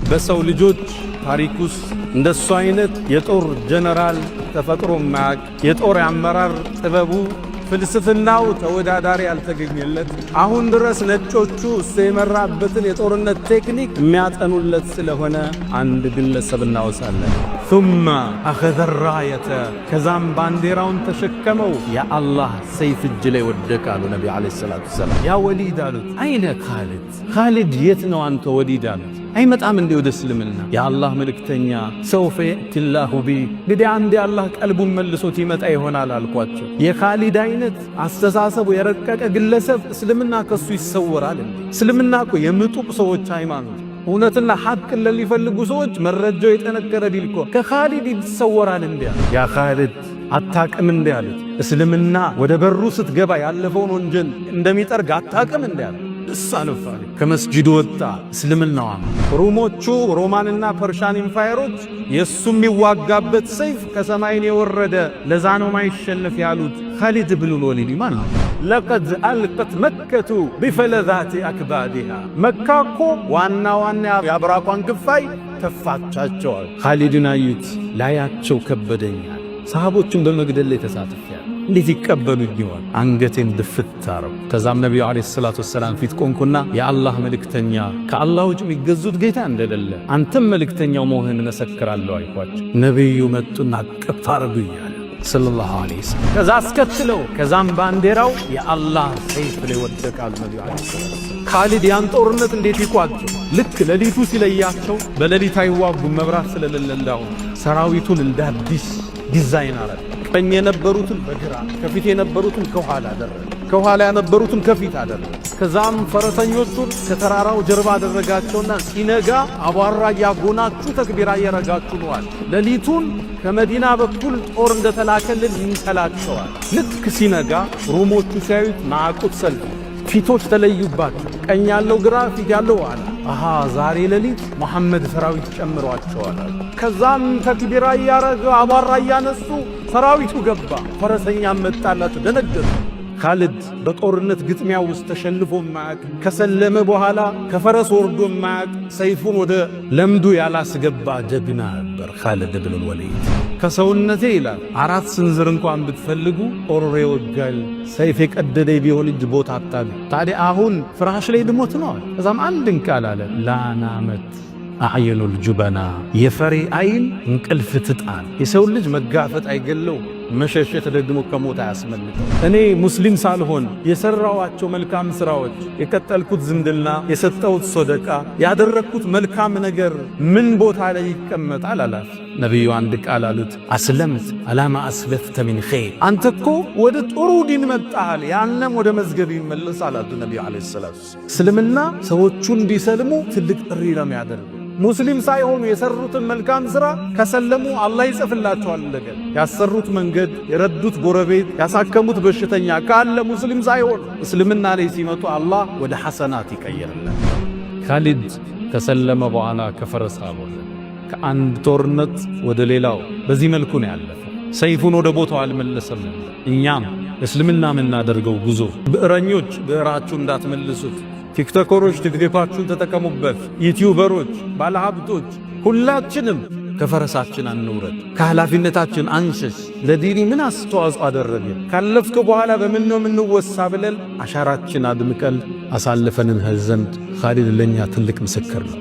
በሰው ልጆች ታሪክ ውስጥ እንደሱ አይነት የጦር ጀነራል ተፈጥሮ ማያቅ፣ የጦር አመራር ጥበቡ፣ ፍልስፍናው ተወዳዳሪ ያልተገኘለት፣ አሁን ድረስ ነጮቹ እሱ የመራበትን የጦርነት ቴክኒክ የሚያጠኑለት ስለሆነ አንድ ግለሰብ እናወሳለን። ثم أخذ الراية፣ ከዛም ባንዲራውን ተሸከመው። የአላህ ሰይፍ እጅ ላይ ወደቀ አሉ ነቢ ዓለይሂ ሰላቱ ወሰላም። ያ ወሊድ አሉት፣ أين خالد? ካሊድ የት ነው አንተ ወሊድ አሉት። አይመጣም እንዴ ወደ እስልምና? የአላህ መልእክተኛ፣ سوف يأتي الله به፣ እንግዲህ አንዴ አላህ ቀልቡን መልሶት ይመጣ ይሆናል አልኳቸው። የካሊድ አይነት አስተሳሰቡ የረቀቀ ግለሰብ እስልምና ከሱ ይሰወራል እንዴ? እስልምና እኮ የምጡቅ ሰዎች ሃይማኖት፣ እውነትና ሐቅን ለሚፈልጉ ሰዎች መረጃው የጠነከረ ዲን እኮ ከኻሊድ ይሰወራል እንዴ? ያ ኻሊድ፣ አታቅም እንዴ አሉት። እስልምና ወደ በሩ ስትገባ ያለፈውን ወንጀል እንደሚጠርግ አታቅም እንዴ አሉት። ደስ አለው። ከመስጂዱ ወጣ። እስልምናዋ ሩሞቹ፣ ሮማንና Persian Empire ኦች የእሱ የሚዋጋበት ሰይፍ ከሰማይን የወረደ፣ ለዛ ነው ማይሸነፍ ያሉት። ካሊድ ብኑል ወሊድ ማን ነው? لقد ألقت مكة بفلذات أكبادها፣ መካ እኮ ዋና ዋና የአብራኳን ክፋይ ተፋቻቸዋል። ካሊድን አዩት፣ ላያቸው ከበደኛል። ሰሃቦቹን በመግደል ላይ ተሳትፌያለሁ። እንዴት ይቀበሉኝ ይሆን? አንገቴን ድፍት አረኩ። ከዛም ነቢዩ ዓለይሂ ሰላቱ ወሰላም ፊት ቆምኩና የአላህ መልእክተኛ፣ ከአላህ ውጭ የሚገዙት ጌታ እንደሌለ አንተም መልእክተኛው መሆንህን እመሰክራለሁ አልኳቸው። ነቢዩ መጡና እቅፍ አረጉኛል ሰለላሁ ዐለይሂ ወሰለም። ከዛ አስከትለው ከዛም ባንዲራው የአላህ ሰይፍ ላይ ወደቃሉ ነቢዩ ዓለይሂ ሰላቱ ወሰላም። ካሊድ ያን ጦርነት እንዴት ይቋጨው? ልክ ሌሊቱ ሲለያቸው፣ በሌሊት አይዋጉም መብራት ስለሌለ፣ እንዳሁን ሰራዊቱን እንደ አዲስ ዲዛይን አረገ። ቀኝ የነበሩትን በግራ፣ ከፊት የነበሩትን ከኋላ አደረገ። ከኋላ የነበሩትን ከፊት አደረገ። ከዛም ፈረሰኞቹን ከተራራው ጀርባ አደረጋቸውና ሲነጋ አቧራ እያጎናችሁ ተክቢራ እየረጋችሁ ነዋል። ሌሊቱን ከመዲና በኩል ጦር እንደተላከልን ይንከላቸዋል። ልክ ሲነጋ ሩሞቹ ሲያዩት ማዕቁት ሰልፍ፣ ፊቶች ተለዩባቸው። ቀኝ ያለው ግራ፣ ፊት ያለው ኋላ። አሃ፣ ዛሬ ሌሊት መሐመድ ሰራዊት ጨምሯቸዋል። ከዛም ተክቢራ እያረገ አቧራ እያነሱ ሰራዊቱ ገባ። ፈረሰኛ መጣላቸው፣ ደነገጡ። ካሊድ በጦርነት ግጥሚያ ውስጥ ተሸንፎ ማያቅ፣ ከሰለመ በኋላ ከፈረስ ወርዶ ማያቅ፣ ሰይፉን ወደ ለምዱ ያላስገባ ጀግና ነበር ካሊድ ብኑል ወሊድ። ከሰውነቴ ይላል አራት ስንዝር እንኳን ብትፈልጉ ጦር የወጋል፣ ሰይፍ የቀደደ ቢሆን እጅ ቦታ አታሉ። ታዲያ አሁን ፍራሽ ላይ ልሞት ነው። ከዛም አንድን ቃል አለ፣ لا نامت أعين الجبناء፣ የፈሪ አይን እንቅልፍ ትጣል። የሰው ልጅ መጋፈጥ አይገለው፣ መሸሸት ደግሞ ከሞት አያስመልጠው። እኔ ሙስሊም ሳልሆን የሰራዋቸው መልካም ስራዎች፣ የቀጠልኩት ዝምድና፣ የሰጠሁት ሶደቃ፣ ያደረግኩት መልካም ነገር ምን ቦታ ላይ ይቀመጣል አላት። ነቢዩ አንድ ቃል አሉት፣ أسلمت على ما أسلفت من خير፣ አንተ እኮ ወደ ጥሩ ዲን መጣሃል፣ ያንም ወደ መዝገብ ይመለስ አላቱ ነቢዩ ዓለይሂ ሰላቱ። እስልምና ሰዎቹ እንዲሰልሙ ትልቅ ጥሪ ነው የሚያደርገው። ሙስሊም ሳይሆኑ የሰሩትን መልካም ስራ ከሰለሙ አላህ ይጽፍላቸዋል። ነገር ያሰሩት መንገድ፣ የረዱት ጎረቤት፣ ያሳከሙት በሽተኛ ካለ ሙስሊም ሳይሆን እስልምና ላይ ሲመጡ አላህ ወደ ሐሰናት ይቀይርላል። ካሊድ ከሰለመ በኋላ ከፈረስ አልወረደም። ከአንድ ጦርነት ወደ ሌላው በዚህ መልኩ ነው ያለፈው። ሰይፉን ወደ ቦታው አልመለሰም። እኛም እስልምና የምናደርገው ጉዞ፣ ብዕረኞች ብዕራችሁ እንዳትመልሱት፣ ቲክቶከሮች ቲክቶካችሁን ተጠቀሙበት፣ ዩቲዩበሮች፣ ባለሀብቶች፣ ሁላችንም ከፈረሳችን አንውረድ፣ ከኃላፊነታችን አንሸሽ። ለዲኒ ምን አስተዋጽኦ አደረገ? ካለፍክ በኋላ በምን ነው የምንወሳ ብለን አሻራችን አድምቀን አሳልፈን እንሄድ ዘንድ ካሊድ ለኛ ትልቅ ምስክር ነው።